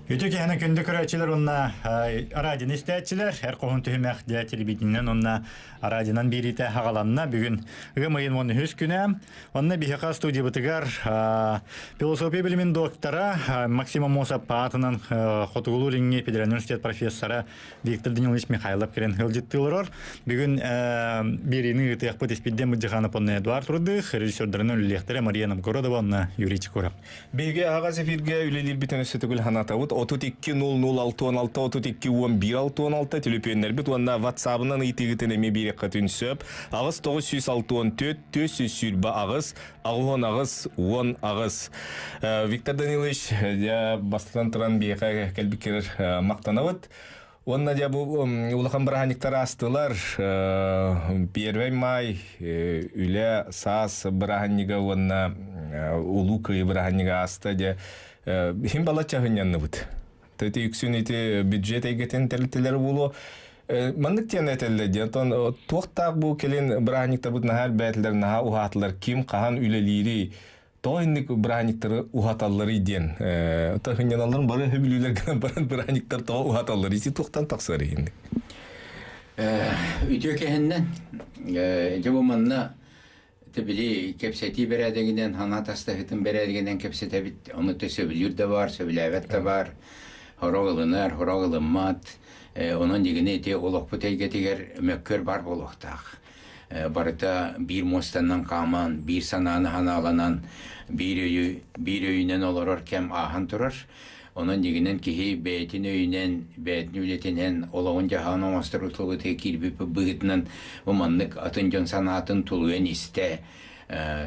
Үтүө киһини күндү көрөөччүлэр уонна радионы истээччилэр, эр хоһун түһүмэх дьэ телевидениенэн уонна радионан биэриитэ хаҕаланна. Бүгүн ыам ыйын 13 күнэ. Онно биһиэхэ студиябытыгар философия билимин доктора Максим Аммосов аатынан Хотугулуу-Илиҥҥи федеральный университет профессора Виктор Данилович Михайлов кэлэн ыалдьыттыы олорор. Бүгүн биэриини ыытыахпыт Испирдиэн Мыдьыханов уонна Эдуард Рудых, режиссердарынан үлэлиэхтэрэ Мария Новгородова уонна Юрий Чекуров. Биһиги аһаҕас эфиргэ үлэлиирбитин өссө төгүл санатабыт. 32 00 66 32 11 66 төлөпүөннэрбит уонна WhatsApp-ынан ыйытыыгытын эмиэ биэриэххитин сөп. 8 964 428 68 18. Виктор Данилович, дьэ бастатан туран биһиэхэ кэлбиккэр махтанабыт. Уонна дьэ бу улахан бырааһынньыктар аастылар. Первый май үлэ саас бырааһынньыга уонна Улуу Кыайыы бырааһынньыга ааста дьэ иһин балачча сынньанныбыт. Ити үксүн ити бюджет эйгэтин тэрилтэлэрэ буолуо. Маннык диэн этэллэр диэн, оттон туохтаах бу кэлин бырааһынньыктарбыт наһаа элбээтилэр, наһаа уһаатылар, ким хаһан үлэлиирий, тоҕо инник бырааһынньыктары уһаталларый диэн сынньаналларын бары сөбүлүүлэр гынан баран бырааһынньыктар тоҕо уһаталларый ити туохтан тахсар иһинник Үтүө кэһиннэн дьэ бу манна били кэпсэтии бэрээдэгинэн санаа тастаһыытын бэрээдэгинэн кэпсэтэбит ону то сөбүлүүр да баар сөбүлээбэт да баар сорох ылынар сорох ылыммат онон дьигини ити олохпут эйгэтигэр мөккүөр баар буолуохтаах барыта биир муостанан хааман, биир санааны ханааланан, биир өйү, биир өйүнэн олорор кэм ааһан турар. Онон дьиҥинэн киһи бэйэтин өйүнэн, бэйэтин үлэтинэн олоҕун-дьаһаҕын оҥостор услугатыгар киирбит быһыытынан бу маннык атын дьон санаатын тулуйан истэ,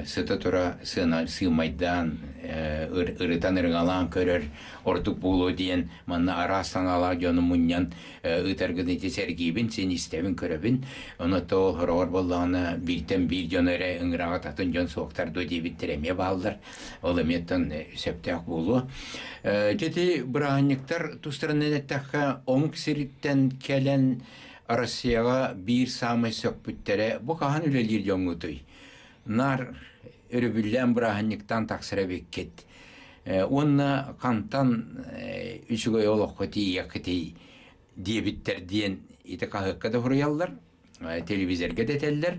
сыта-тура сыана сыымайдаан, ырытан ырыҥалаан көрөр ордук буолуо диэн манна араас санаалаах дьону мунньан ыытаргын ити сэргиибин, син истэбин, көрөбүн. Ону ол хороҕор буоллаҕына бииртэн биир дьон эрэ ыҥыраҕыт атын дьон суохтар дуо диэбиттэр эмиэ бааллар. Ол эмиэттэн сөптөөх буолуо. Дьити бырааһынньыктар тустарынан эттэххэ, омук сириттэн кэлэн Россияҕа биир саамай сөхпүттэрэ бу хаһан үлэлиир дьоҥҥутуй? Наар өрөбүллээн бырааһынньыктаан тахсар эбиккит. Уонна хантан үчүгэй олоххо тиийиэххитий диэбиттэр диэн ити хаһыакка да суруйаллар, телевизорга да этэллэр.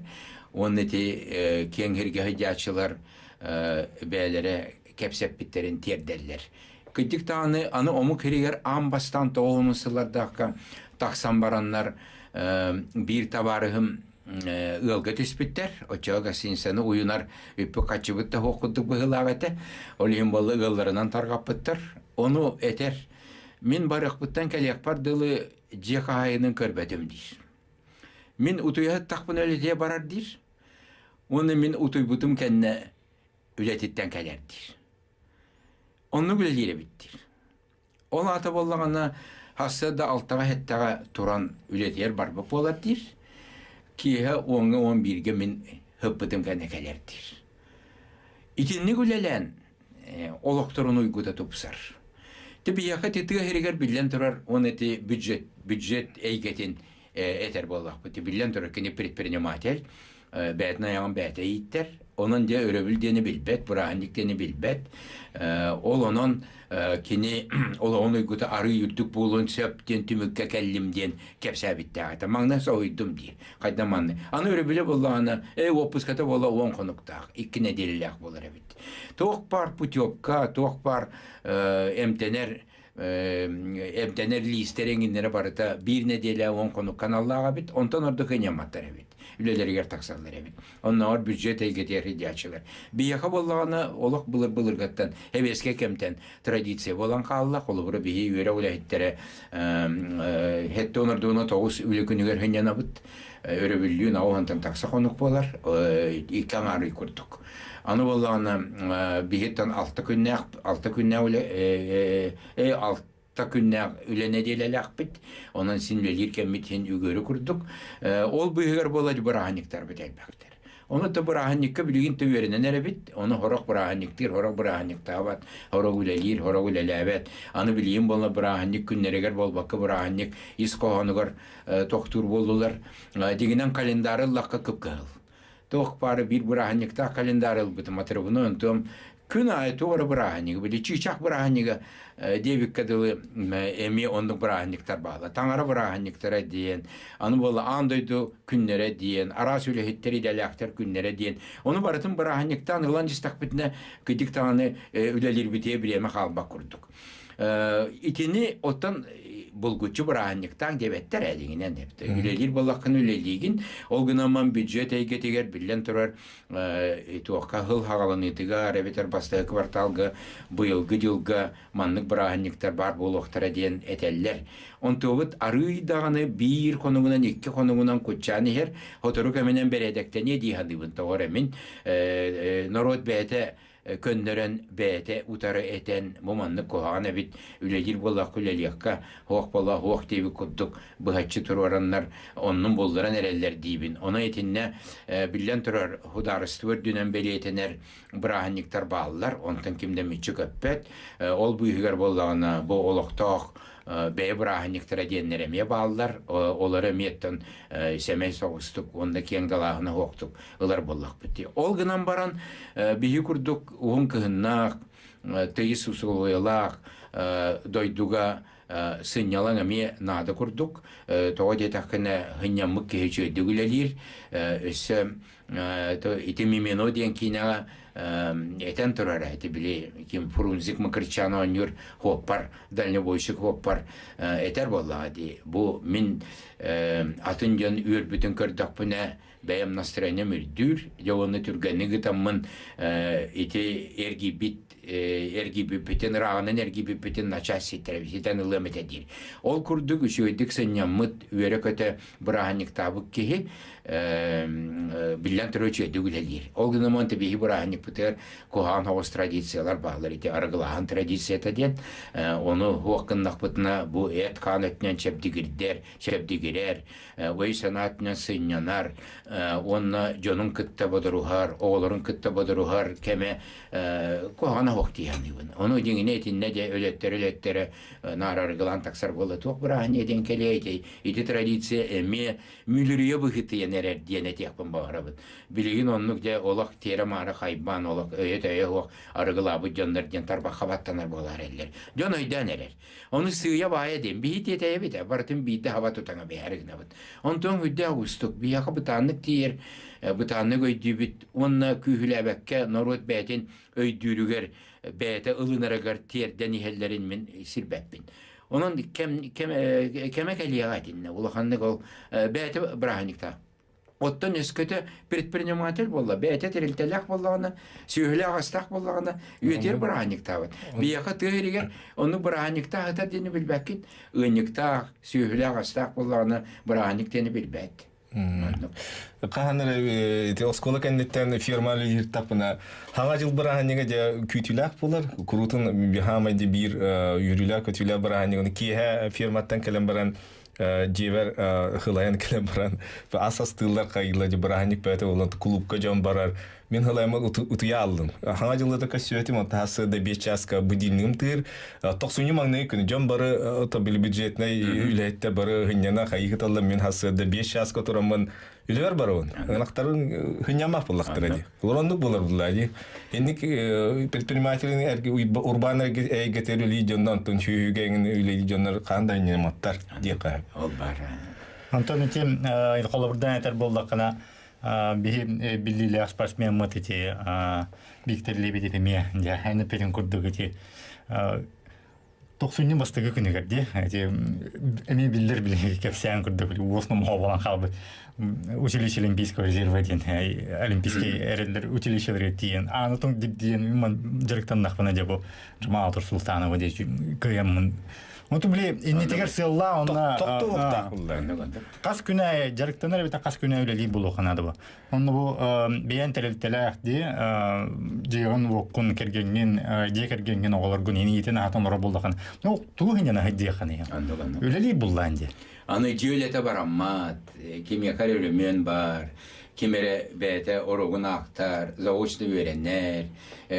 Уонна ити киэҥ сиргэ сылдьааччылар бэйэлэрэ кэпсэппиттэрин тиэрдэллэр. Кырдьык даҕаны аны омук сиригэр аан бастаан тоҕус сыллардаахха тахсан бараннар биир табаарыһым ыалга түспүттэр. Оччоҕо гостиницаны уйунар үппүт-харчыбыт да суох курдук быһыылаах этэ. Ол иһин буолла ыалларынан тарҕаппыттар. Ону этэр, мин барыахпыттан кэлиэхпэр дылы дьиэ хаһаайынын көрбөтүм диир. Мин утуйа сыттахпына үлэтиэ барар диир. Уонна мин утуйбутум кэннэ үлэтиттэн кэлэр диир. Оннук үлэлиир эбит диир. Ол аата буоллаҕына, сарсыарда алтаҕа-сэттэҕэ туран үлэтигэр барбыт буолар диир. Киэһэ уоҥҥа 11-гэ мин ыппытым кэннэ кэлэр диир. Итинник үлэлээн олохторун уйгута тупсар. Ти биһиэхэ ити тыа сиригэр биллэн турар уонна ити бюджет бюджет эйгэтин этэр буоллахпыт. Биллэн турар кини предприниматель бэйэтин айаҕын бэйэтэ ииттэр. Онон дьэ өрөбүл диэни билбэт, бырааһынньык диэни билбэт. Ол онон кини олоҕун уйгута арыый үрдүк буолуон сөп диэн түмүккэ кэллим диэн кэпсээбиттээх этэ. Маҥнай соһуйдум диир. Хайда манны. Аны өрөбүлэ буоллаҕына, эй уоппуската буола 10 хонуктаах, 2 нэдиэлэлээх буолар эбит. Туох баар путевка, туох баар эмтэнэр эмтэнэр лиистэр эҥиннэрэ барыта биир нэдиэлэ 10 хонук каналлаах эбит, онтон ордук ынньамматтар эбит, үлэлэригэр тахсаллар эбит. Оннооҕор бюджет эйгэтигэр сылдьааччылар. Биһиэхэ буоллаҕына олох былыр-былыргаттан эбиэскэ кэмтэн традиция буолан хаалла. Холобура биһи үөрэх үлэһиттэрэ сэттэ онордугуна тоҕус үлэ күнүгэр сынньанабыт. Өрөбүллүүн аҕыс тахса хонук буолар, икки аҥаар ый курдук. Аны буоллаҕына биһиттэн 6 күннээх 6 күннээх үлэ 6 күннээх үлэ нэдиэлэлээхпит. Онон син үлэлиир кэммит иһин үгүөрү курдук. Ол быыһыгар буола бырааһынньыктарбыт элбэхтэр. Ону то бырааһынньыкка билигин да үөрэнэн эрэбит. Ону сорох бырааһынньыктыыр, сорох бырааһынньыктаабат, сорох үлэлиир, сорох үлэлээбэт. Аны билигин буолла бырааһынньык күннэригэр буолбакка бырааһынньык ис хоһоонугар тохтуур буоллулар. Дьиҥинэн календары ыллахха кып-кыһыл. Туох баары биир бырааһынньыктаах календарь ылбытым, отрывной онтуом. Күн аайы туох эрэ бырааһынньыгы, били чыычаах бырааһынньыга диэбиккэ дылы эмиэ оннук бырааһынньыктар бааллар. Таҥара бырааһынньыктара диэн, аны буолла аан дойду күннэрэ диэн, араас үлэһиттэр идэлээхтэр күннэрэ диэн. Ону барытын бырааһынньыктаан ылан истэхпитинэ, кыдьык даҕаны үлэлиирбитигэр бириэмэ хаалбат курдук. Итини оттон булгуччу бырааһынньыктаах диэбэттэр ээ дьиҥинэн үлэлиир буоллаххына үлэлиигин ол гынан бюджет эйгэтигэр биллэн турар туохха сыл хаҕаланыытыгар эбэтэр бастакы кварталга быйылгы дьылга маннык бырааһынньыктар баар буолуохтара диэн этэллэр. Онтуобут арыый даҕаны биир хонугунан икки хонугунан куччаан иһэр сотору кэминэн бэрээдэктэниэ дии саныыбын тоҕо эрэ мин норуот бэйэтэ көннөрөн бэйэтэ утары этэн бу маннык куһаҕан эбит үлэлиир буоллахха үлэлиэххэ суох буолла суох диэбит курдук быһаччы туруораннар оннун булларан эрэллэр диибин ону итиннэ биллэн турар судаарыстыба үрдүнэн бэлиэтэнэр бырааһынньыктар бааллар онтон ким да мүччү көппөт ол быыһыгар буоллаҕына бу олохтоох бэйэ бырааһынньыктара диэннэр эмиэ бааллар олор эмиэттэн сэмэй соҕустук уонна киэҥ далааһына суохтук ылар буоллахпыт дии. Ол гынан баран биһи курдук уһун кыһыннаах, тыйыс усулуойалаах дойдуга сынньалаҥ эмиэ наада курдук. Тоҕо диэтэххинэ, сынньаммыт киһи үчүгэйдик үлэлиир. Өссө ити Мимино диэн киинэҕэ этэн турара ити били ким Фрунзик Макарчан оонньуур хуоппар, дальнобойщик хуоппар этэр буоллаҕа дии. Бу мин атын дьон үөрбүтүн көрдөхпүнэ бэйэм настроением үрдүүр, дьэ уонна түргэнник ытаммын ити эргийбит эргийбиппитин ырааҕынан эргийбиппитин начаас ситэрэ ситэн ылыам этэ диир. Ол курдук үчүгэйдик сынньаммыт, үөрэ-көтө бырааһынньыктаабыт киһи биллэн турар үчүгэйдик үлэлиир. Ол гынан онто биһи бырааһынньыкпытыгар куһаҕан соҕус традициялар бааллар. Ити арыгылааһын традицията диэн ону суох гыннахпытына бу эт-хаан өттүнэн чэбдигирдэр, чэбдигирэр, өй-санаатынан сынньанар уонна дьонун кытта бодоруһар, оҕолорун кытта бодоруһар кэмэ куһаҕана суох дии саныыбын. Ону дьиҥинэ итиннэ дьэ өлөттөрө-өлөттөрө наар арыгылаан тахсар буолла туох бырааһынньыга диэн кэлиэй этэй? Ити традиция эмиэ мүлүрүйэ быһыытыйан эрэр диэн этиэхпин баҕарабын. Билигин оннук дьэ олох тиэрэ-маара хайбаан олох өйө-төйө суох арыгылаабыт дьоннор диэн тарбахха баттанар буолаар эрэллэр. Дьон өйдөөн эрэр. Ону сыыйа-баайа диэн биһи тиэтэйэбит ээ, барытын биирдэ хаба тутаҥа биһэр гынабыт. Онтон үрдээх уустук, биһиэхэ бытааннык тиийэр, бытааннык өйдүүбүт уонна күүһүлээбэккэ норуот бэйэтин өйдүүрүгэр, бэйэтэ ылынарыгар тиэрдэн иһэллэрин мин сирбэппин. Онон кэм, кэм, кэмэ кэлиэҕэ итиннэ улаханнык ол бэйэтэ бырааһынньыктаах. Оттон өскөтө предприниматель буолла, бэйэтэ тэрилтэлээх буоллаҕына, сүөһүлээх-астаах буоллаҕына, үйэтигэр бырааһынньыктаабат. Биһиэхэ тыа сиригэр оннук бырааһынньыктаах ытар диэни билбэккин. Ыанньыктаах, сүөһүлээх-астаах буоллаҕына, бырааһынньык диэни билбэт. Хаһан эрэ ити оскуола кэнниттэн ферма үлэлиир хаҥа дьыл бырааһынньыга дьэ күүтүүлээх буолар. Куруутун хаамай биир үөрүүлээх көтүүлээх бырааһынньыгын киэһэ ферматтан кэлэн баран дьиэбэр хылайан кэлэн баран ас астыыллар хайыылар бырааһынньык бөтө буолан клубка дьон барар мин хылайма утуйа аллым хаҥа дьыллата көссүөтүм онто хасыда биэс чааска будильнигым тыыр тохсунньу маҥнайгы күнү дьон бары то били бюджетнай үлэһиттэр бары хынньана хайыыталлар мин хасыда биэс чааска тураммын Үлүгэр барабын. Ынахтарын хынньамах буллахтара дии. Олороннук булар булла дии. Инник предпринимателин урбаан эйгэтер үлии дьоннор онтон сүүһүгэ эҥин үлэлии дьоннор хаан да иннематтар дии хаһып. Ол бар. Антон ити холобурдан этэр буоллаххына биһи биллиилээх спортсмеммыт ити Виктор Лебедев эмиэ дьэ эн курдук ити Тохсунньу бастакы күнүгэр дии ити эмиэ биллэр билиҥҥи кэпсээн курдук уос номоҕо буолан хаалбыт училище олимпийского резерва диэн олимпийский эрэллэр училищеларыгар тиийэн ааны тоҥ дибдиэн ман дьарыктаннахпына дьэ бу Жамал Султанова диэки кыайаммын Онту били иннитигэр сыаллаа онно тохтуохтаах буллар. Хас күнэ дьарыктанар эбитэ хас күнэ үлэлиир буолуохха наада бу. Онно бу бэйэн тэрилтэлээх дии дьиэҕин уоккун кэргэҥҥин дьиэ кэргэҥҥин оҕолоргун иитин аһатан олорор буоллаххына ну тугу иһинэн аһыйдыаххын үлэлиир буллаан дии Аны дьиэ үлэтэ бараммат, кимиэхэ эрэ өрөмүөн баар, ким эрэ бэйэтэ оруогун аахтар, заочно үөрэнэр.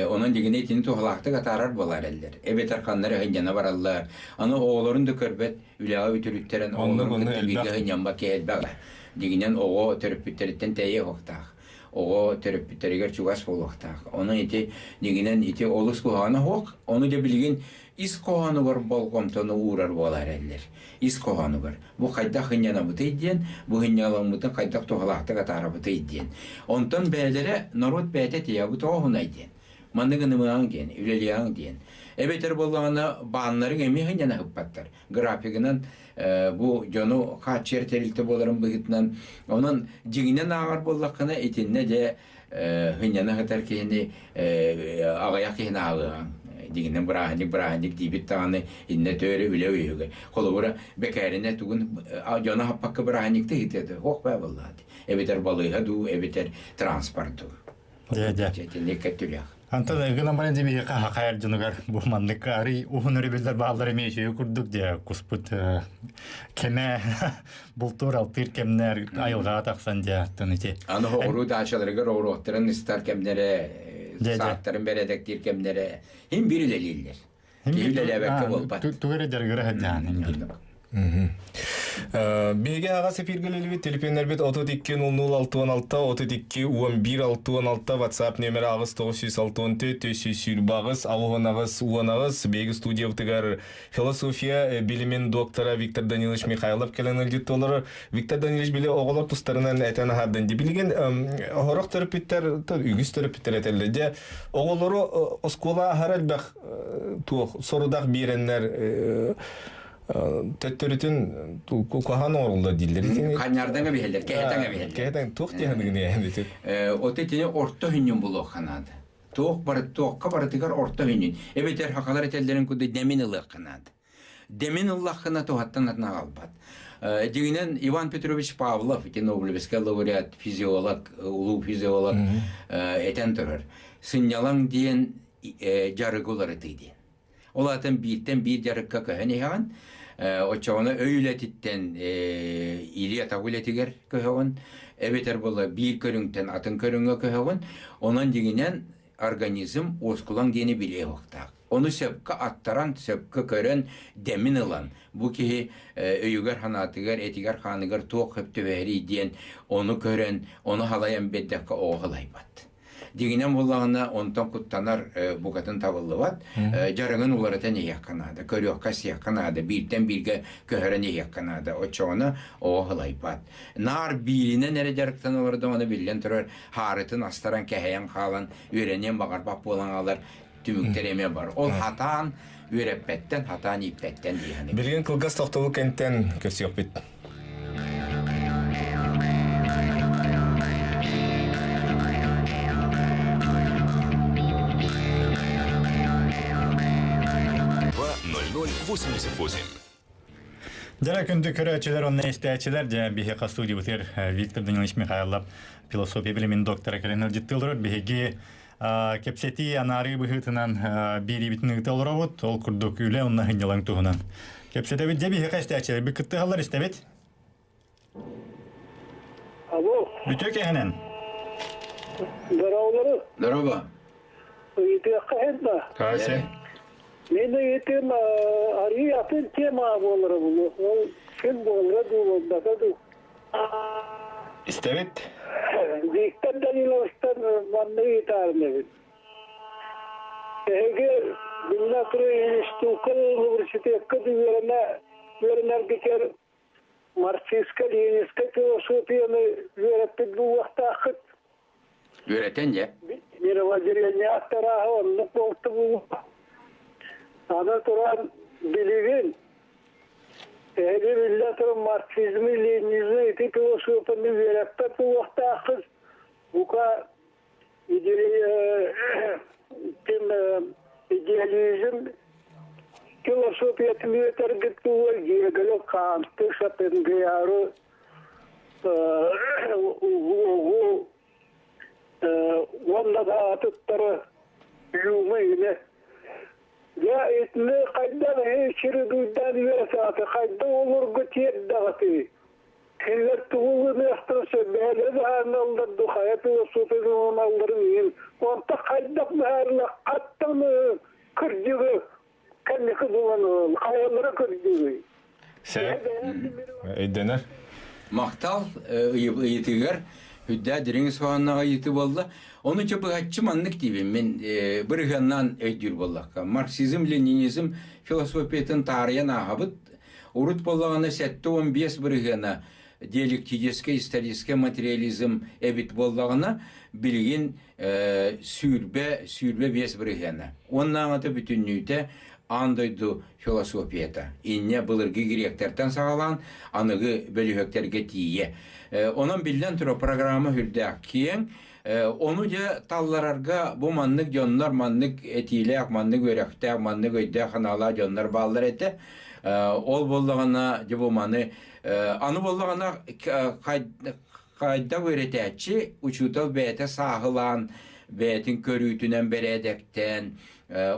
Онон дьиҥинэ итини туһалаахтык атаарар буолаар эрэллэр. Эбэтэр ханна эрэ сынньана бараллар. Аны оҕолорун да көрбөт, үлэҕэ үтүрүттэрэн оҕолорун кытта бииргэ сынньаммат киһи элбэҕэ. Дьиҥинэн оҕо төрөппүттэриттэн тэйиэ суохтаах. Оҕо төрөппүттэригэр чугас буолуохтаах. Онон ити дьиҥинэн ити олус куһаҕана суох. Ону дьэ билигин ис хоһоонугар болҕомтону уурар буола эрэллэр. Ис хоһоонугар. Бу хайдах ынньанабытый диэн, бу ынньаламмытын хайдах туһалаахтык атаарабытый диэн. Онтон бэйэлэрэ норуот бэйэтэ тиийэбит оҕоһунай диэн. Маннык ынымыаҥ диэн, үлэлиэҕиҥ диэн. Эбэтэр буоллаҕына бааннарыҥ эмиэ ынньана ыппаттар. Графигынан бу дьону хааччыйар тэрилтэ буоларын быһыытынан онон дьиҥинэн ааҕар буоллаххына итиннэ дьэ һынньана сытар киһини аҕыйах киһини ааҕыаҕыҥ дьиҥинэн бырааһынньык бырааһынньык диибит даҕаны иннэ төөрү үлэ үһүгэ холобура бэкээринэ тугун дьоно хаппакка бырааһынньыкта иһитэ суох баа буоллаҕа эбэтэр балыыһа дуу эбэтэр транспорт дуу Дьэ, дьэ. Итинник кэттүлэх. Антон гынан баран дьиби хахайар дьонугар бу маннык арый уһун өрөбүллэр бааллар эмиэ үчүгэй курдук дьэ куспут кэмэ бултуур алтыыр кэмнэр айылҕаҕа тахсан дьэ аттан ити. Аны оҕуруу даачаларыгар оҕуруоттарын истар кэмнэрэ, сааттарын бэрэдэктиир кэмнэрэ хим бир үлэлииллэр. Киһи үлэлээбэккэ буолбат. Тугу эрэ дьарыгыра сылдьаан хим бир. Биһиги аҕас эфиргэлэлибит телефоннэрбит 32 00 66 32 11 66 WhatsApp номера аҕыс 964 428 68 18 биһиги студиябытыгар философия билимин доктора Виктор Данилович Михайлов кэлэн ыалдьыт олорор. Виктор Данилович били оҕолор тустарынан этэн аһардан билигин хорох төрөппүттэр үгүс төрөппүттэр этэллэр дьэ оҕолору оскуола аһара элбэх туох сорудах биэрэннэр төттөрүтүн куһаҕан оҥоруллар дииллэр. Ханньардаҥа биһэллэр, кэһэтэҥэ биһэллэр. Кэһэтэҥ туох диэханыгын эһэндитин? Ота итини орто хүннүн булуохха наада. Туох бары туохха барытыгар орто хүннүн. Эбэтэр хахалар этэллэрин курдук дэмин ылыахха наада. Дэмин ыллаххына туһаттан атын аҕалбат. Дьиҥинэн Иван Петрович Павлов, ити Нобелевскай лауреат, физиолог, улуу физиолог этэн турар. Сынньалаҥ диэн дьарыгы уларытыы диэн. Ол аатын бииртэн биир дьарыкка көһөн иһэҕин. Оччоҕуна өй үлэтиттэн илии-атах үлэтигэр көһөҕүн, эбэтэр буола биир көрүҥтэн атын көрүҥҥэ көһөҕүн. Онон дьиҥинэн организм уоскулаҥ диэни билиэ уохтаах. Ону сөпкө аттаран, сөпкө көрөн, дэмин ылан, бу киһи өйүгэр-санаатыгар, этигэр-хааныгар туох сөп түбэһэрий диэн ону көрөн, ону халайан биэрдэххэ оҕо халайбат. Дьиҥинэн буоллаҕына, онтон куттанар букатын табыллыбат. Дьарыгын уларытан иһиэххэ наада, көрүөххэ-истиэххэ наада, бииртэн бииргэ көһөрөн иһиэххэ наада. Оччоҕуна оҕо халайбат. Наар бииринэн эрэ дьарыктан олордоҕуна, биллэн турар, хаарытын астаран кэһэйэн хаалан, үөрэниэн баҕарбат буолан хаалар түмүктэр эмиэ бар. Ол хатаан үөрэппэттэн, хатаан ииппэттэн диэхини. Билигин кылгас тохтобул кэнтэн көрсүөхпүт. 0088. Дьэ, күндү көрөөччүлэр уонна истээччилэр, дьэ, биһиэхэ студиябытыгар Виктор Данилович Михайлов философия билимин доктора кэлэн ыалдьыттыы олорор. Биһиги кэпсэтии анаарыы быһыытынан биэриибитин ыыта олоробут. Ол курдук үлэ уонна сынньалаҥ туһунан кэпсэтэбит. Дьэ, биһиэхэ истээччилэр би кыттыһаллар истэбит. Алло. Үтүө киэһэнэн. Здороволору. Здорово. Ыйытыахха һин да. Кася. Мен ыйытыым арыы атын тема буолара булу. Ол син буолара дуу, буолбата дуу. Истэбит. Виктор Даниловичтан манна ыйытаарым эбит. Эһиги биллэн турар институкка университекка үөрэнэ үөрэнэргитигэр марксистско-ленинскэй философияны үөрэппит буолуохтааххыт. Үөрэтэн дьэ. Мировоззрение аттарааһы оннук буолта буолуо. Аны туран билигин эһиги биллэн туран марксизмы, ленинизми ити философияны үөрэппэт буолуохтааххыт. Бука ким идеализм философиятын үөрэтэргит буолуо Гегелю, Канты, Шопенгауэру угу уонна да атыттары Юмы илэ. Дьэ итини хайдах эһи чередуйдаан үөрэтээти хайдах олорго тиэрдэҕитий? Кинилэр тугу гыныахтарын сөп бэйэлэрэ быһаарыналлар дуу, хайа философияны ылыналларын иһин. Онтон хайдах быһаарына хаттан кырдьыгы кэнники булан хайалара кырдьыгый? Сөп. Өйдөнөр. Махтал ыйытыгар. Хүддээ дириҥ исфаһаннаҕа ыйытыы буолла. Ону чэ быһаччы маннык диибин мин бырыһыаннаан өйдүүр буоллахха. Марксизм, ленинизм философиятын таарыйан ааһабыт. Урут буоллаҕына 75 бырыһыана диалектическэй историческай материализм эбит буоллаҕына, билигин сүүрбэ 25 бырыһыана. Уоннааҕыта бүтүннүүтэ аан дойду философията. Инньэ былыргы гректэртэн саҕалаан аныгы бөлүһүөктэргэ тиийэ. Онон биллэн турар программа үрдээх киэҥ. Ону дьэ талларарга бу маннык дьоннор, маннык этиилээх, маннык үөрэхтээх, маннык өйдөөх-санаалаах дьоннор бааллар этэ. Ол буоллаҕына дьэ бу маны аны буоллаҕына хайдах үөрэтээччи учуутал бэйэтэ сааһылаан, бэйэтин көрүүтүнэн бэрээдэктээн,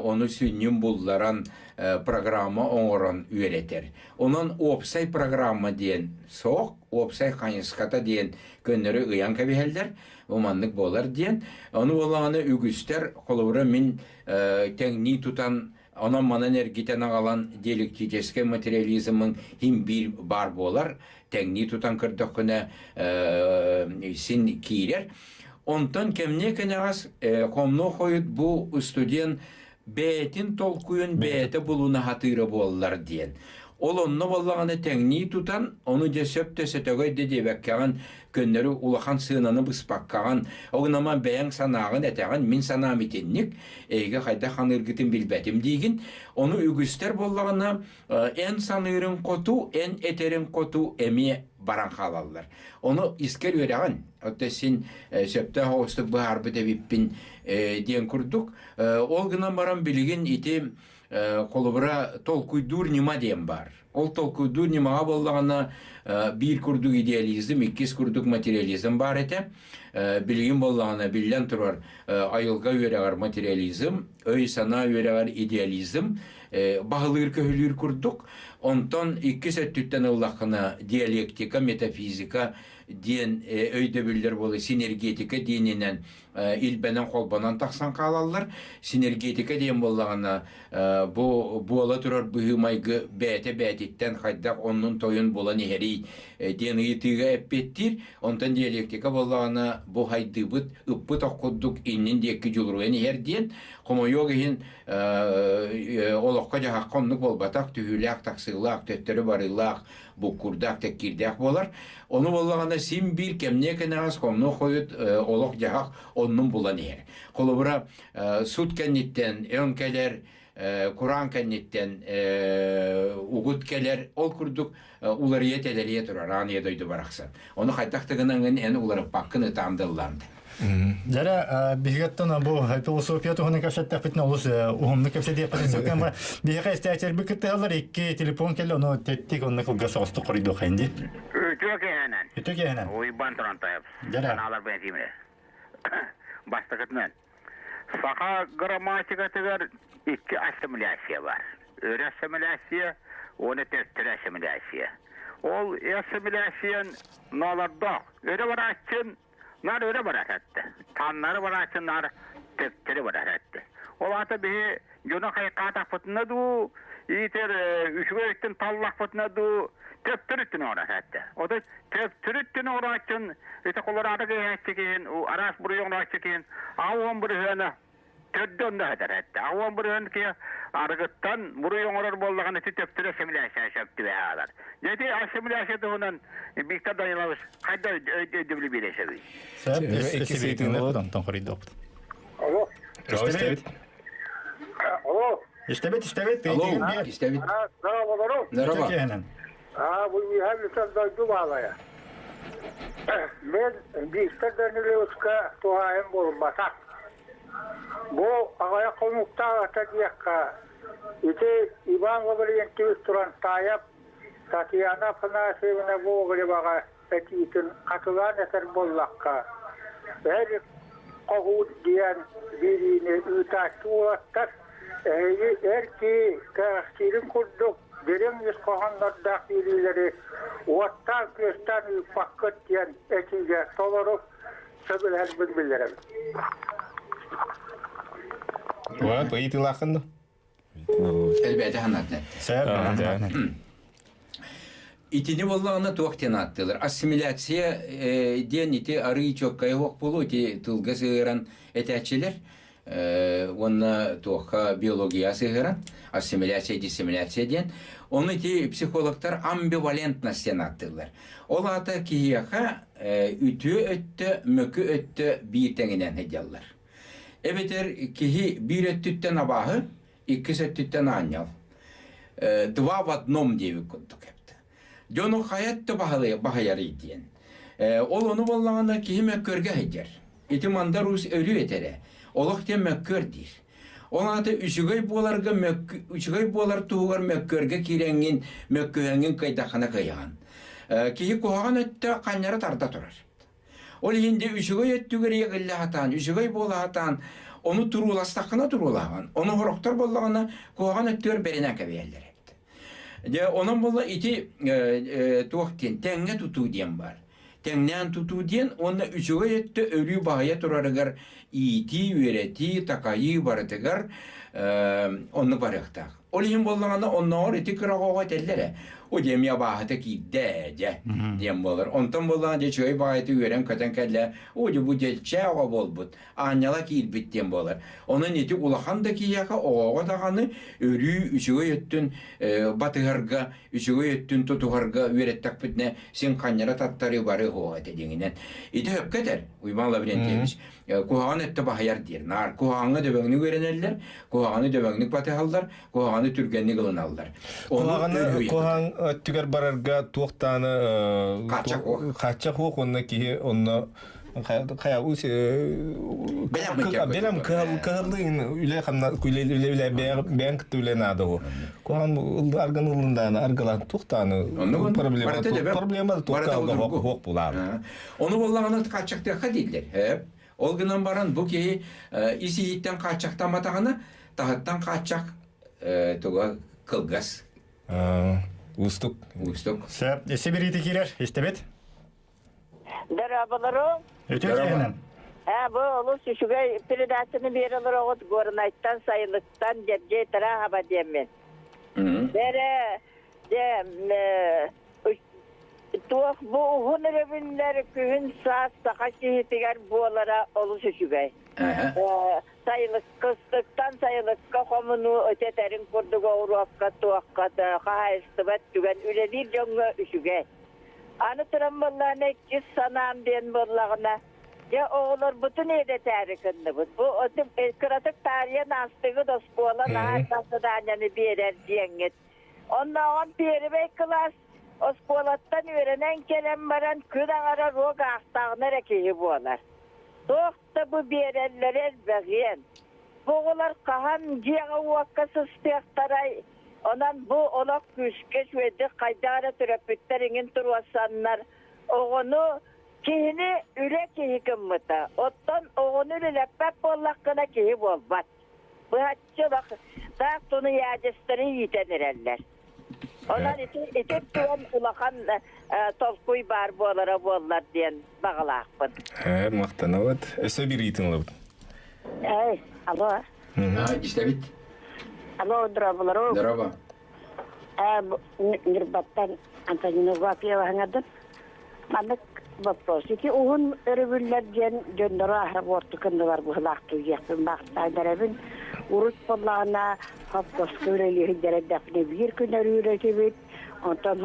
ону сүнньүн булларан программа оҥорон үөрэтэр. Онон уопсай программа диэн суох, уопсай хайысхата диэн көннөрү ыйан кэбиһэллэр, бу маннык буолар диэн. Ону буоллаҕына үгүстэр, холобура мин тэҥнии тутан онон-манан эргитэн аҕалан диалектическэй материализмын иһин биир баар буолар, тэҥнии тутан көрдөххүнэ син киирэр. Онтон кэмниэ кэнэҕэс хомнуо хойут бу студент бэйэтин толкуйун бэйэтэ булуна сатыыра буоллар диэн. Ол онно буоллаҕына тэҥнии тутан, ону дьэ сөп да сөтөгөй да диэбэккэҕин, көннөрү улахан сыананы быспаккаҕын, огунаман бэйэҥ санааҕын этэҕин, мин санаам итинник, эйгэ хайдах ханыыргытын билбэтим диигин. Ону үгүстэр буоллаҕына, эн саныырыҥ хоту, эн этэриҥ хоту эмиэ баран хаалаллар. Ону искэр үөрэҕин, оттон син сөптөөх оҕустук быһаарбыт эбиппин диэн курдук. Ол гынан баран билигин ити холобура толкуйдуур ньыма диэн баар. Ол толкуйдуур ньымаҕа буоллаҕына биир курдук идеализм, иккис курдук материализм баар этэ. Билигин буоллаҕына биллэн турар айылҕа үөрэҕэр материализм, өй-санаа үөрэҕэр идеализм баһылыыр-көһүлүүр курдук. Онтон иккис өттүттэн ыллаххына диалектика, метафизика диэн өйдөбүллэр буола синергетика диэнинэн илбэнэн холбонон тахсан хаалаллар. Синергетика диэн буоллаҕына бу буола турар быһыы-майгы бэйэтэ бэйэтиттэн хайдах оннун-тойун булан иһэрий диэн ыйытыыга эппиэттиир. Онтон диалектика буоллаҕына бу хайдыыбыт ыппыт ох курдук иннин диэки дьулуруйан иһэр диэн хомойуох иһин олоххо-дьаһахха оннук буолбатах, түһүүлээх-тахсыылаах, төттөрү барыылаах, буккурдаах, тэккиирдээх буолар. Ону буоллаҕына син биир кэмниэ кэнэҕэс хомнуо хойут олох-дьаһах оннун булан иһэр. Холобура, суд кэнниттэн өҥ кэлэр, кураан кэнниттэн угут кэлэр, ол курдук уларыйа-тэлэрийэ турар аан ийэ дойду барахсан. Ону хайдах да гынаҥын эн уларыппаккын ытаан да ыллаан да. Дьэрэ, биһигаттан бу философия туһунан кэпсэттэхпитинэ олус уһуннук кэпсэтиэхпитин сөп. Биһиэхэ истээччилэрбит кыттыһаллар икки телефон кэллэ, ону тэттик онно кылгас соҕустук хоруйдуоххайын дии. Үтүө киһинэн. Үтүө киһинэн. Уйбан Турантаев. Дьэрэ. Санааларбын этиим Бастакытынан, саха грамматикатыгар икки ассимиляция бар. Өрө ассимиляция уонна төттөрү ассимиляция. Ол ассимиляциян ноолордоох. Өрө барааччын нар өрө барар этте. Таннары барааччын нар төптөрү барар этте. Ол аата биһи дьону хайкаатахпытына дуу, иитэр үчүгэй өттүн таллахпытына дуу, төптөрү өттүн оҥорор этте. Ото төптөрү өттүн оҥорооччун ити Колорадо киһээччи киһин, араас буруйу оҥорооччу киһин аҕа бырыһыана төрдө онно сытар этте. Аҕа бырыһыан киһи арыгыттан буруй оҥорор буоллаҕына ити төптөрү ассимиляция сөп түбэһэ хаалар. Дьэ ити ассимиляция туһунан Виктор Данилович хайда өйдөбүлү биэрэ Сөп, онтон хоруйдуохпут. Алло. Истэбит. Алло. Истэбит, истэбит. Алло, истэбит. Здорово, Здорово. А, бу Михаил дойду баалайа. Мен Виктор Даниловичка туһаайым буолбатах. Бу аҕыйах хонуктааҕыта диэххэ, ити Иван Лаврентьевич Турантаев Татьяна Афанасьевна Гоголеваҕа этиитин хатылаан этэр буоллахха, эр хоһуун диэн биэриини ыытааччы уолаттар эһиги эр киһи кэрэхсиирин курдук дириҥ ис хоһооннордоох биэриилэри уоттаан-күөстээн ыыппаккыт диэн этиигэ толору сөбүлэһэрбин биллэрэбин. Вот, ыйытыылааххын Элбээтэ санаатына. Итини буоллаҕына туох диэн ааттыылар? Ассимиляция диэн ити арыы чуоккайа суох буолуо, ити тылга сыһыаран этээччилэр уонна туохха биология сыһыаран ассимиляция, диссимиляция диэн. Ону ити психологтар амбивалентность диэн ааттыыллар. Ол аата киһиэхэ үтүө өттө, мөкү өттө биир тэҥинэн сылдьаллар. Эбэтэр киһи биир өттүттэн абааһы, иккис өттүттэн аанньал. Два в одном диэбит курдук эбит. Дьону хайа өттө баһыйарый диэн. Ол ону буоллаҕына киһи мөккүөргэ сылдьар. Ити Мандар Уус өрүү этэрэ. Олох диэн мөккүөр диир. Ол аата үчүгэй буоларга үчүгэй буолар туһугар мөккүөргэ киирэҥҥин, мөккүһэҥҥин кыайдаххына кыайаҕын. Киһи куһаҕан өттө ханньара тарда турар. Ол иһин де үчүгэй өттүгэр иэҕиллэ сатаан, үчүгэй буола сатаан, ону турууластаххына туруулаһаҕын, ону сорохтор буоллаҕына куһаҕан өттүгэр бэринэн кэбиһэллэр эбит. Дьэ, онон буолла ити туох диэн, тэҥҥэ тутуу диэн баар. Тэҥнээн тутуу диэн уонна үчүгэй өттө өрүү баһыйа турарыгар иитии, үөрэтии, такайыы барытыгар оннук барыахтаах. Ол иһин буоллаҕына оннооҕор ити кыра оҕоҕо этэллэр ээ, о диэм абааһыта киирдэ дьэ диэн буолар. Онтон буоллаҕына дьэ үчүгэй баҕайыта үөрэн-көтөн кэллэ, о дьэ бу дьэ оҕо буолбут, аанньала киирбит диэн буолар. Онон ити улахан да киһиэхэ оҕоҕо даҕаны өрүү үчүгэй өттүн батыһарга, үчүгэй өттүн тутуһарга үөрэттэхпитинэ син ханньара таттарыы бары оһуох этэ диҥинэн. Ити сөпкө этэр Уйбаан Лаврентьевич. Куһаҕан өттө баһыйар диир. Наар куһаҕаҥҥа дөбөҥнүк үөрэнэллэр, куһаҕаны дөбөҥнүк батыһаллар, куһаҕаны түргэнник ылыналлар. Куһаҕаны куһаҕан өттүгэр барарга туохтааны хааччах суох. Хааччах суох уонна киһи онно хайа бэлэм кыһаллыы үлэ хамна үлэ үлэ бэйэҥ кытта үлэ наада ол куһаҕан арган ылындааны аргалаан туохтааны проблема проблема туохха хуох булааны Ону буоллаҕына хааччахтыахха дииллэр. Ол гынан баран бу киһи ис иһиттэн хааччахтамматаҕына, таһыттан хааччах туга кылгас. Уустук. Уустук. Сөп. Сибириити киирэр. Истэбит. Дорооболору. Үтүө киһинэн. Бу олус үчүгэй передачаны биэрэлэр оҕут Горнайтан, Сайылыктан, Дьэбдьиэй Тарааһаба диэммин. Бэрэ, дьэ, Туох бу уһун өрөбүллэр күһүн саас саха киһитигэр буолара олус үчүгэй. Сайылык кыстыктан сайылыкка хомунуу өтөтөрүн курдук оҕуруокка туохха хаһаайыстыба өттүгэр үлэлиир дьоҥҥо үчүгэй. Аны туран буоллаҕына иккис санаам диэн буоллаҕына, дьэ оҕолорбутун иэдэтээри гынныбыт. Бу кыратык таарыйан аастыгыт оскуола наһаа элбэх заданиены биэрэр диэҥҥит. Оннооҕор пиэрибэй кылаас оскуолаттан үөрэнэн кэлэн баран күн аҥара руок аахтаҕына эрэ киһи буолар. Туох да бу биэрэллэрэ элбэҕиэн. Бу оҕолор хаһан дьиэҕэ-уокка сыстыахтарай? Онон бу олох күүскэ үчүгэйдик хайдах эрэ төрөппүттэр иҥин туруорсаннар оҕону киһини үлэ киһи гыммыта. Оттон оҕону үлэлэппэт буоллаххына киһи буолбат. Быһаччы олох таах тунуйаадьыстары иитэн эрэллэр. Онон ити ити туом улахан толкуй баар буолара буоллар диэн баҕалаахпын. Махтанабыт. Өссө биир ыйытын ылабыт. Эй, алло. Истэбит. Алло, здравствуйте. Здорово. Ньурбаттан Антонина Вапьева хаҥадым. Маннык вопрос. Ити уһун өрөбүллэр диэн дьоннору аһара буорту кыннылар быһылаах түйиэхпин баахтаан Урут буоллаҕына хопкоска үлэлиэһин эрдэхпинэ биир күн өрүүр этибит. Онтон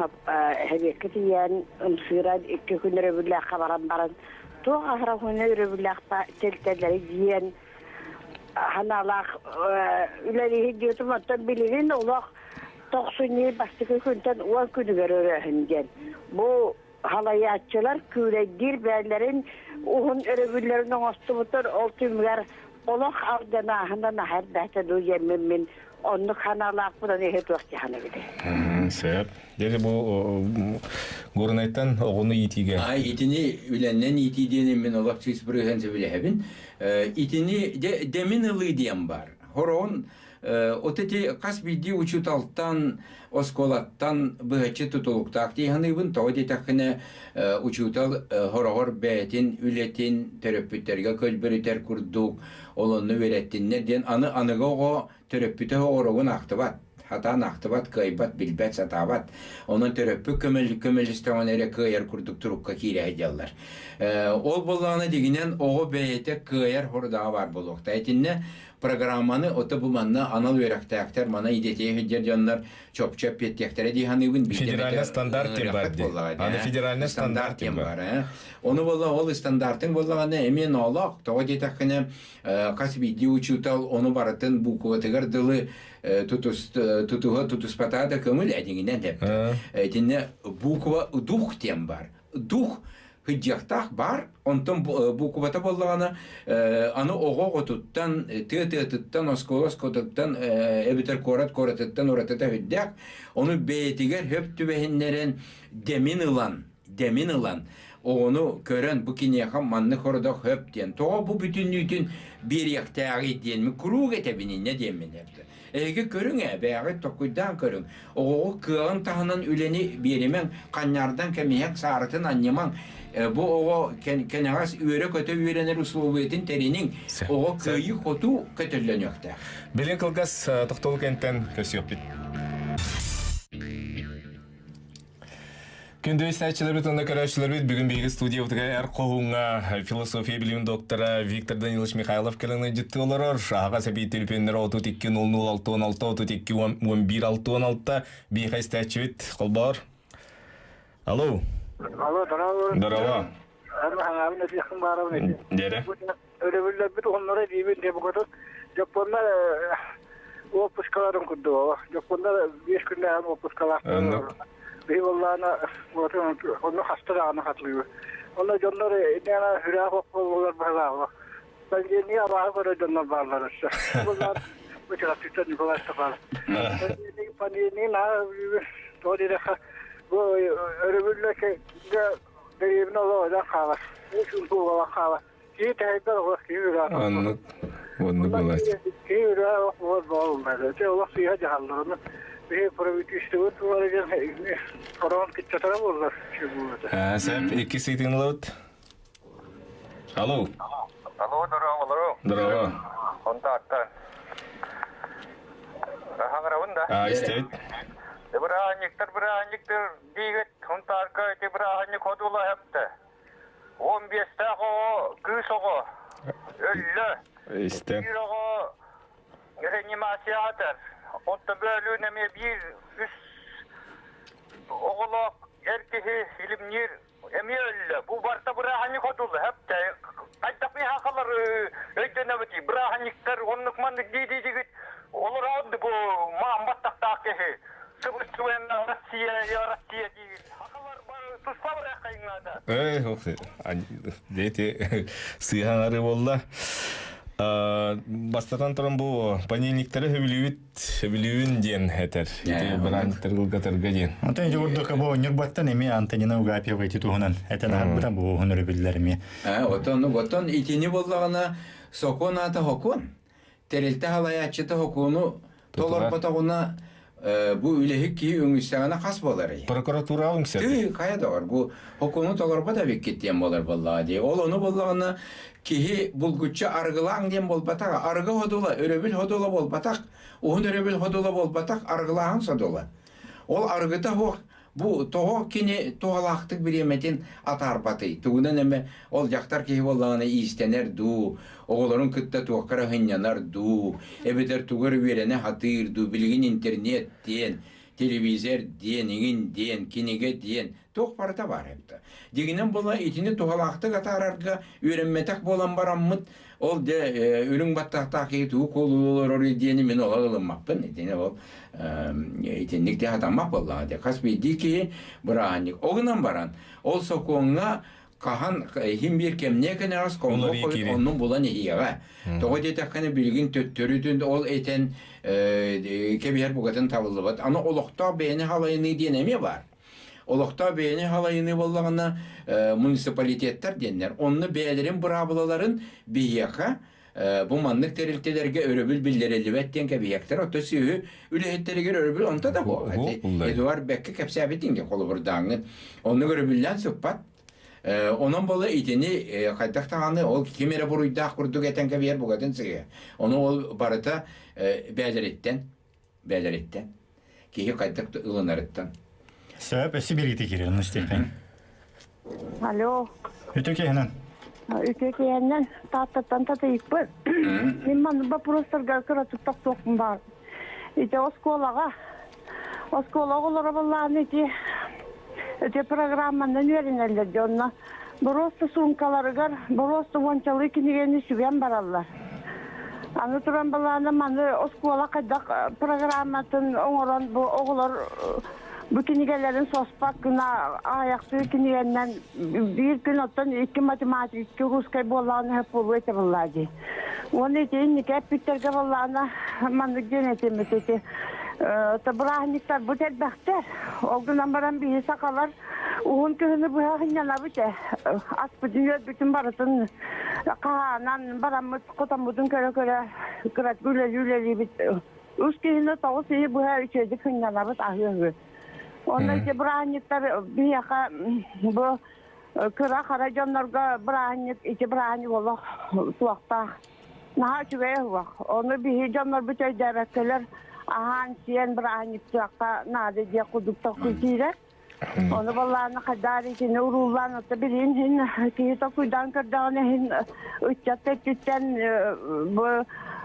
эбиэккэ тиийэн ымсыыран икки күн өрөбүллээххэ баран баран туох аһара уһун өрөбүллээх тэлтэллэри диэн ханаалаах үлэлииһин диэтим. Оттон билигин олох тохсунньу бастакы күнтэн 10 күнүгэр өрөөһүн диэн. Бу халайааччылар күүлэйдиир бэйэлэрин уһун өрөбүллэрин оҥостубуттар, ол түмүгэр олох алдьанааһынан аһар бээтэ дуу диэммин мин оннук ханаалаахпынан иһи туох дьаһана билэ. Сөп. Дьэ бу Горнайтан оҕону иитиигэ. Ай итини үлэннэн иитии диэн мин олох чыс бырыһан сөбүлэһэбин. Итини дэмин ылыы диэн бар. Хороон от ити хас биирдии учууталтан, оскуолаттан быһаччы тутулуктаах дии саныыбын. Тоҕо диэтэххинэ, учуутал хороҕор бэйэтин үлэтин төрөппүттэргэ көлбөрүтэр курдук, ол онно үөрэттиннэр диэн аны аныгы оҕо төрөппүтэ оҕороҕун ахтыбат. Хатаан ахтыбат, кыайбат, билбэт, сатаабат. Онон төрөппүт көмөлөстөҕүнэ эрэ кыайар курдук турукка киирэ сылдьаллар. Ол буоллаҕына дьиҥинэн оҕо бэйэтэ кыайар хорудаҕа баар буолуохтаах. Итиннэ программаны ото бу манна анал үөрэхтээхтэр, мана идэтийэ сылдьар дьоннор чопчу эппиэттиэхтэрэ дии саныыбын. Федеральный стандарт диэн бар дии. Аны федеральный стандарт диэн бар. Ону буолла ол стандартыҥ буоллаҕына эмиэ ноолоох. Тоҕо диэтэххинэ хас биирдии учуутал ону барытын букватыгар дылы тутуһа тутуспатаа да көҥүл эдиҥинэн тэптэ. Итиннэ буква дух диэн бар. Дух сыдьыахтаах бар, онтон буквата буоллаҕына аны оҕо оҕотуттан, тыа тыатыттан, оскуола оскуолатыттан эбэтэр куорат куоратыттан уратыта сүрдээх. Ону бэйэтигэр хөп түбэһиннэрэн дэмин ылан, дэмин ылан оҕону көрөн бу киниэхэ маннык хородох хөп диэн тоҕо бу бүтүннүүтүн биэриэхтээҕий диэн куруук этэбин иннэ диэммин эптэ. Эһиги көрүҥ ээ, бэйэҕит толкуйдаан көрүҥ. Оҕоҕо кыаҕын таһынан үлэни биэримэҥ, ханньаардан кэмиһэҥ, саарытын анньымаҥ. Бу оҕо кэнэҕэс үөрэ-көтө үөрэнэр условиятын тэриниҥ. Оҕо кыайыы-хотуу көтөллөнүөхтээх. Билин кылгас тохтолу кэнтэн көрсүөхпүт. Күндү истээччилэрбит уонна көрөөччүлэрбит бүгүн биһиги студиябытыгар эр хоһууҥҥа философия билимин доктора Виктор Данилович Михайлов кэлэн ыалдьыттыы олорор. Аһаҕас эбии төлөпүөннэрэ 32 00 66 32 11 66 биһиэхэ истээччибит холбоор. Алло. Алло, здорово. Здорово. Хаҥаабын этиэххин баарабын этим. Дьэрэ. Өрөбүллэрбит уһуннара диибин диэ букатын Дьоппуоннар уоппускаларын курдук Дьоппуоннар 5 күннээҕин уоппускалаахтар. Биһи буоллаана онно хаста даҕаны хатылыыбыт. Онно дьоннор иннэҕэ сүрээх уоппуллар быһалаах. Пандемия абааһы көрөр дьоннор бааллар өссө. Буоллаан бу Чурапчыттан Николай Степанов. Пандемия наһаа тоҕо диэтэххэ бу өрөбүллэргэ дэриэбинэ олох өлөн хаалар. Чуумпу буолан хаалар. Киһи тэһийбэт олох киһи үрээх. Оннук оннук буолааччы. Киһи үрээх олох буолар буолар. Ити олох сыыһа дьаһаллар. Биһи правительствобыт буолар диэн хороон кыччатара буоллар. Сеп икки сыйтын ылабыт. Алло. Алло, здорово, Здорово. Онтааттан. Хаҥырабын да? А, истэбит. Бырааһынньыктар, бырааһынньыктар диигит, Хунтаарка ити бырааһынньык ходула хэптэ. 15-тээх оҕо, кыыс оҕо өллө. Истэ. Биир оҕо реанимация атар. Онто бөөлүүн эмиэ биир үс оҕолоох эр киһи илимниир эмиэ өллө. Бу барыта бырааһынньык ходула хэптэ. Хайдах миһаахалар өйдөнөбүтүй? Бырааһынньыктар оннук маннык дии-дии олороон бу маан баттахтаах киһи. Сыбыс-сыбыанна Россия, Россия диир. Туспа барыаххайыҥнаата. Дети сыыһан ары буолла. Бастатан туран бу панельниктары хөбүлүүбүт хөбүлүүбүн диэн этэр. Ити быраанньыктары ылгатарга диэн. Онтон ити курдук бу Ньурбаттан эмиэ Антонина Угапьева ити туһунан этэн аһарбыта бу уһун өрөбүллэр эмиэ. Отон отон итини буоллаҕына сокуон аата сокуон. Тэрилтэ халайааччыта сокуону толорботоҕуна бу үлэһит киһи үҥүстэҕинэ хас буоларый? Прокуратура үҥсэр. Тыы хайа доҕор бу сокуону толорбот эбиккит диэн буолар буоллаҕа дии. Ол ону буоллаҕына киһи булгуччу арыгылааҥ диэн буолбатах. Арыгы ходула, өрөбүл ходула буолбатах, уһун өрөбүл ходула буолбатах, арыгылааһын содула. Ол арыгыта суох Бу тоҕо кини туһалаахтык бириэмэтин атаарбатый? Тугунан эмэ ол дьахтар киһи буоллаҕына иистэнэр дуу, оҕолорун кытта туохха эрэ сынньанар дуу, эбэтэр тугу эрэ үөрэнэ сатыыр дуу, билигин интернет диэн, телевизор диэн, иҥин диэн, кинигэ диэн туох барыта баар эбит. Дьиҥинэн була итини туһалаахтык атаарарга үөрэммэтэх буолан бараммыт, ол дьэ үрүҥ баттахтаах киһи тугу куолуу олорор диэни мин олох ылыммаппын. Итини ол итинник де хатаммат буоллаҕа дии. Хас биирдии киһи бырааһынньык. Ол гынан баран, ол сокуоҥҥа хаһан иһин биир кэмниэ кэнэҕэс комбо хойут оннун булан иһиэҕэ. Тоҕо диэтэххинэ билигин төттөрүтүн ол этэн кэбиһэр букатын табыллыбат. Аны олохтоох бэйэни халайыныы диэн эмиэ баар. Олохтоох бэйэни халайыныы буоллаҕына муниципалитеттар диэннэр. Онно бэйэлэрин быраабылаларын биһиэхэ бу маннык тэрилтэлэргэ өрөбүл биллэриллибэт диэн кэбиһиэктэр. Оттон сүөһү үлэһиттэригэр өрөбүл онто да буо. Эдуард бэккэ кэпсээбитиҥ холобурдааҥҥын. Оннук өрөбүллээн сыппат. Онон буола итини хайдах даҕаны ол ким эрэ буруйдаах курдук этэн кэбиһэр букатын сыыһа. Ону ол барыта бэйэлэриттэн. Бээлэриттэн. Киһи хайдах ылынарыттан. Сөп, өссө бириити киирэн истиэххин. Алло. Үтүө киһинэн. Үтүө киһинэн Тааттаттан татыйыкпын. Мин маннык боппуруостарга кыратык тохтуохпун баар. Ити оскуолаҕа оскуола оҕолоро буоллаҕына ити ити программанан үөрэнэллэр дьонно боруоста суумкаларыгар боруоста уончалыы кинигэни сүгэн бараллар. Аны туран балаана маны оскуола хайдах программатын оҥорон бу оҕолор бу кинигэлэрин соспот гына аҕыйахтыы кинигэннэн биир күн оттон икки математика икки русскай буоллаҕына сөп буолуо этэ буоллаа дии. Уонна ити инники эппиттэргэ буоллаҕына маннык диэн этиммит ити бырааһынньыктарбыт элбэхтэр. Ол гынан баран биһи сахалар уһун кыһыны быһа сынньанабыт ээ. Аспытын-үөлбүтүн барытын хаһаанан бараммыт хотоммутун көрө-көрө кыратык үлэлии-үлэлиибит. Үс киһини тоҕус ыйы быһа үчүгэйдик сынньанабыт аһыы-аһыы. Онно ити бырааһынньыктар биһиэхэ бу кыра-хара дьоннорго бырааһынньык ити бырааһынньык олох суохтаах. Наһаа үчүгэй суох. Ону биһи дьоннорбут өйдөөбөккөлөр аһаан-сиэн бырааһынньыктыахха наада диэх курдук толкуй киирэр. Ону баллааны хайдаар итини урууллаан отто билин иһин киһи толкуйдаан көрдөҕүнэ иһин ыччат өттүттэн бу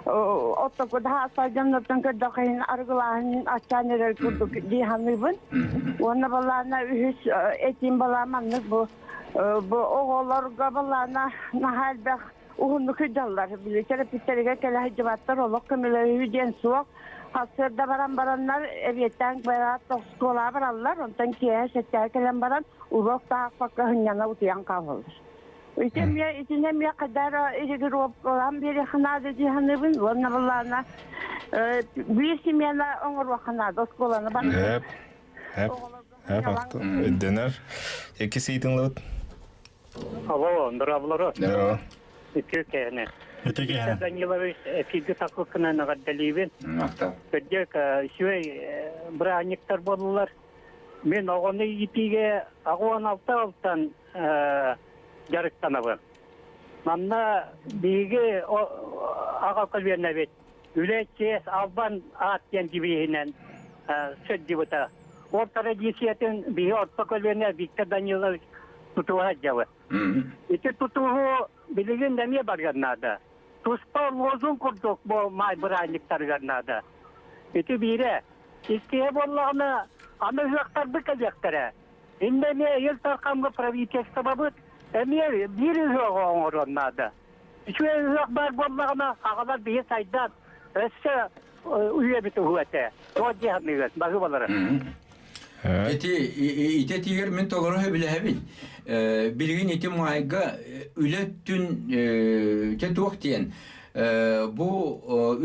оттоку да дьоннортон көрдөххө иһин арыгылааһын аччаан эрэр курдук дии саныыбын. Уонна баллаана үһүс этиим балаа маннык бу бу оҕолорго баллаана наһаа элбэх уһуннук сылдьаллар. Били төрөппүттэригэр кэлэ сылдьыбаттар, олох көмөлөһүү диэн суох. Сарсыарда баран бараннар, эбиэттэн бараат оскуолаҕа бараллар, онтон киэһэ сэттэҕэ кэлэн баран уруок таһаахпакка сынньана утуйан хаалаллар. Ити эмиэ итини эмиэ хайдах эрэ регулировкалаан биэриэххэ наада дии саныыбын. Уонна былаана биир смена оҥоруохха наада оскуоланы барытын. Эп, эп, эп, өйдөнөр. Икки ыйтыңлыбыт. Алло, здравлары. Здорово. Үтүө кэһини. Үтүө кэһини. Данилович, эфиргэ таккыккынан эҕэрдэлиибин. Махтал. Кырдьык, үчүгэй бырааһынньыктар буоллулар. Мин оҕону иитиигэ 86 алтан дьарыктанабын. Манна биһиги аҕа көлүөнэбит үлэ чиэс албан аат диэн девиһинэн сылдьыбыта. Ол традициятын биһи орто көлүөнэ Виктор Данилович тутуһа сылдьабыт. Ити тутуһу билигин эмиэ барыан наада. Туспа лозунг курдук бу маай бырааһынньыктарыгар наада. Ити биирэ. Иккиһэ буоллаҕына, аны ыһыахтарбыт кэлиэхтэрэ. Иннэ эмиэ Ил Дархаҥҥа правительствобыт эмиэ биир ыһыаҕы оҥоруон наада. Үчүгэй ыһыах баар буоллаҕына, аҕалар биһи сайдан, өссө үйэбит уһуо этэ. Туох дии саныыгын, баһыыбалары? Ити ити этиигэр мин толору сөбүлэһэбин. Билигин ити маайга үлэ өттүн дьэ туох диэн бу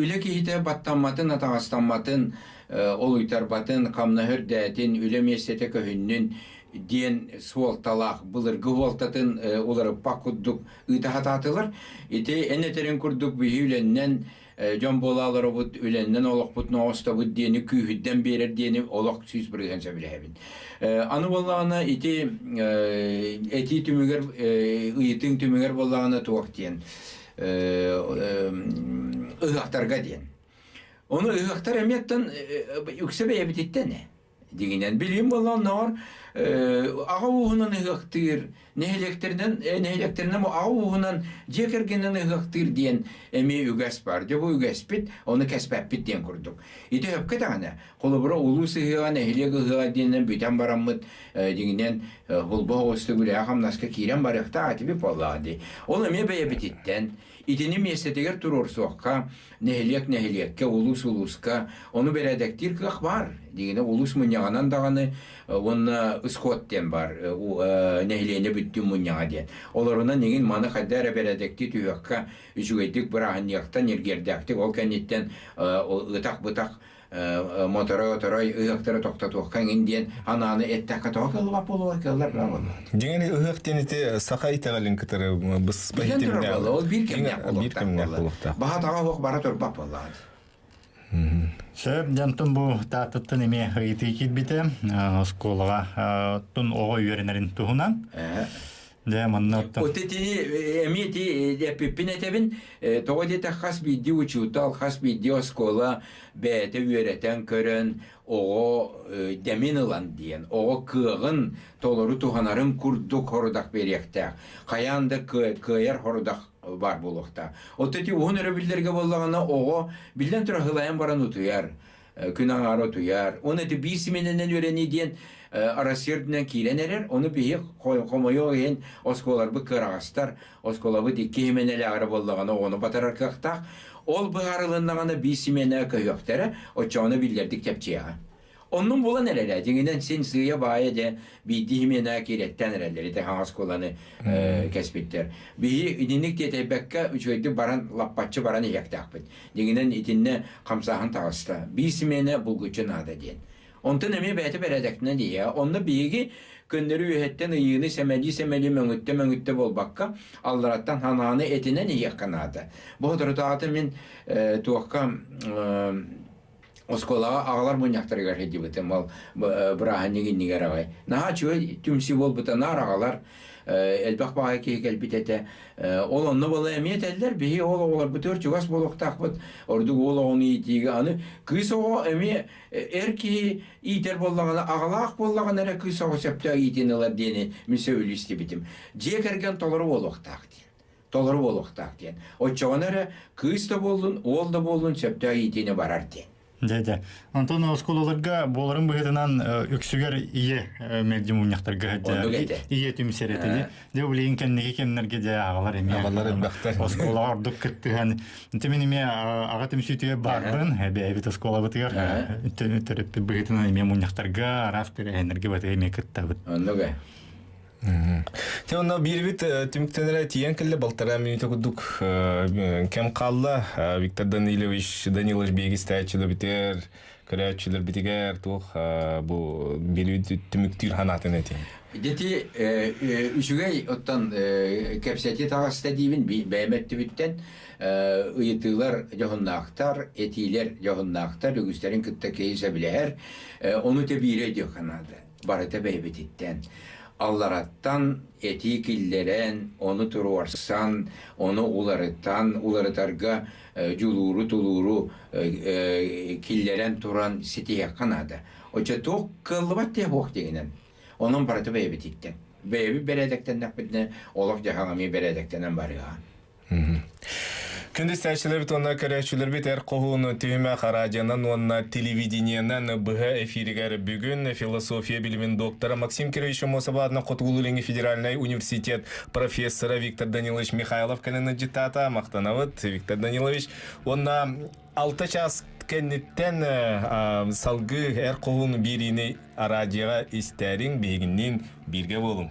үлэ киһитэ баттамматын, атаҕастамматын, олуйтарбатын, хамнаһы үрдээтин, үлэ миэстэтэ көһүннүн диэн суолталаах былыргы суолтатын уларыппат курдук ыыта сатаатылар. Ити эн этэрин курдук биһи үлэннэн дьон буола олоробут, үлэннэн олохпут оҥостобут диэни күүһүрдэн биэрэр диэни олох 100% сөбүлэһэбин. Аны буоллаҕына ити этии түмүгэр ыйытыҥ түмүгэр буоллаҕына туох диэн ыһыахтарга диэн. Ону ыһыахтар эмиэттэн үксэ бэйэбититтэн ээ. Дьиҥинэн, билигин буолла оннооҕор аҕа ууһунан ыһыахтыыр, нэһилиэктэринэн нэһилиэктэринэн аҕа ууһунан дьиэ кэргэнинэн ыһыахтыыр диэн эмиэ үгэс баар. Дьэ бу үгэспит, ону кэспэппит диэн курдук. Ити сөпкө даҕаны, холобура улуус ыһыаҕа, нэһилиэк ыһыаҕа диэнинэн бүтэн бараммыт, дьиҥинэн холбоһ оҕустук үлэҕэ-хамнаска киирэн барыахтаах этибит буоллаҕа дии. Ол эмиэ бэйэбититтэн, итини миэстэтигэр туруорсуохха, нэһилиэк нэһилиэккэ, улуус улууска ону бэрээдэктиир кыах баар. Дигинэ улуус мунньаҕынан даҕаны уонна исход диэн баар нэһилиэнньэ бүттүүн мунньаҕа диэн. Олорунан иҥин маны хайда эрэ бэрээдэктии түһүөххэ, үчүгэйдик бырааһынньыктан, ньиргиэрдээхтик ол кэнниттэн ытах-бытах моторой-оторой ыһыахтары тохтотуохха иҥин диэн анааны эттэххэ тоҕо кыаллыбат буолуо кыаллар баа буолла. Дьиҥэр ыһыах диэн ити саха итэҕэлин кытары быспа хитимнээх ол биир кэмнээх биир кэмнээх буолуохтаах. Баһа таҕа оһох бара турбат буоллаҕа. Сөп, дьонтон бу Тааттаттан эмиэ ыйытыы киирбитэ оскуолаҕа тун оҕо үөрэнэрин туһунан. Дьэ, манна оттон. От итини эмиэ ити эппиппин этэбин, тоҕо диэтэх хас биирдии учуутал, хас биирдии оскуола бэйэтэ үөрэтэн көрөн, оҕо дэмин ылан диэн, оҕо кыаҕын толору туһанарын курдук хорудах биэриэхтээх. Хайаан да кыайар хорудах баар буолуохтаах. От ити уһун өрөбүллэргэ буоллаҕына оҕо биллэн турар сылайан баран утуйар, күн аҥаара утуйар. Оны ити биир симэнэнэн үөрэнии диэн Россия үрдүнэн киирэн эрэр. Ону биһи хомойуох иһин оскуолаларбыт кыараҕастар, оскуолабыт икки симэнэлээҕэр буоллаҕына оҕону батарар кыахтаах. Ол быһаарылыннаҕына биир симэнэ көһүөхтэрэ, оччоҕуна биллэрдик чэпчиэҕэ. Оннун булан эрэрэ, дьиҥинэн син сыыйа-баайа дьэ биирдии симиэнэ киирэттэн эрэллэр, ити хаҥас оскуоланы кэспиттэр. Биһи итинник тиэтэйбэккэ үчүгэйдик баран, лаппаччы баран иһиэхтээхпит. Дьиҥинэн итиннэ хамсааһын таҕыста. Биир симиэнэ булгуччу наада диэн. Онтон эмиэ бэйэтэ бэрээдэктэнэн иһиэ. Онно биһиги көннөрү үөһэттэн ыйыыны сэмэлии-сэмэлии мөҥүттэ-мөҥүттэ буолбакка, аллараттан ханааны этинэн иһиэххэ наада. Бу соторутааҕыта мин туохха оскуолаҕа аҕалар мунньахтарыгар сылдьыбытым. Ол бырааһынньык иннигэр аҕай. Наһаа үчүгэй түмсүү буолбута, наар аҕалар элбэх баҕайы киһи кэлбит этэ. Ол онно буола эмиэ этэллэр, биһи ол оҕолорбутугар чугас буолуохтаахпыт, ордук уол оҕону иитиигэ. Аны кыыс оҕо эмиэ эр киһи иитэр буоллаҕына, аҕалаах буоллаҕына эрэ кыыс оҕо сөптөөх иитиини ылар диэни мин сөбүлүү истибитим. Дьиэ кэргэн толору буолуохтаах диэн. Толору буолуохтаах диэн. Оччоҕуна эрэ кыыс да буоллун, уол да буоллун сөптөөх иитиини барар диэн. Дьэ, дьэ. Онтон оскуолаларга буоларын быһыытынан үксүгэр ийэ мэлдьи мунньахтарга сылдьар. Ийэ түмсэр этини. Дьэ, билигин кэнники кэмнэргэ дьэ аҕалар эмиэ. Аҕалар элбэхтэр. Оскуолаҕа ордук кыттыһан. Ити мин эмиэ аҕа түмсүүтүгэр баарбын. Бэйэбит оскуолабытыгар төрөппүт быһыытынан эмиэ мунньахтарга, араас тэрээһиннэргэ батыга эмиэ кыттабыт. Оннук ээ. Те онно биирбит түмүктэнэрэ тиийэн кэллэ балтараа мүнүүтэ курдук кэм хаалла. Виктор Данилович Данилович биэгистээччилэрбитигэр, көрөөччүлэрбитигэр туох бу биирбит түмүктүүр санаатын этиҥ. Дити үчүгэй оттон кэпсэтии таҕыста диибин бэйэм өттүбүттэн ыйытыылар дьоһуннаахтар, этиилэр дьоһуннаахтар, үгүстэрин кытта киһи сөбүлэһэр. Ону тэбиирэ диэххэ наада. Барыта бэйэбититтэн. Аллараттан этии киллэрэн, ону туруорсан, ону уларытан, уларытарга дьулууру, тулууру киллэрэн туран ситиһиэххэ наада. Оччо туох кыаллыбат диэх диэҥинэн. Онон барыта бэйэбититтэн. Бэйэбит бэрээдэктэннэхпитинэ, олох-дьаһах эмиэ бэрээдэктэнэн барыаҕа. Күндү истээччилэрбит уонна көрөөччүлэрбит эр хоһуун түһүмэх радионан уонна телевидениенэн быһа эфиригэр бүгүн философия билимин доктора Максим Кирович Амосов аатынан Хотугулуу-Илиҥҥи федеральнай университет профессора Виктор Данилович Михайлов кэлэн ыдьыттаата. Махтанабыт, Виктор Данилович. Уонна алта час кэнниттэн салгыы эр хоһуун биэриини радиоҕа истээриҥ, биһигинниин бииргэ буолуҥ.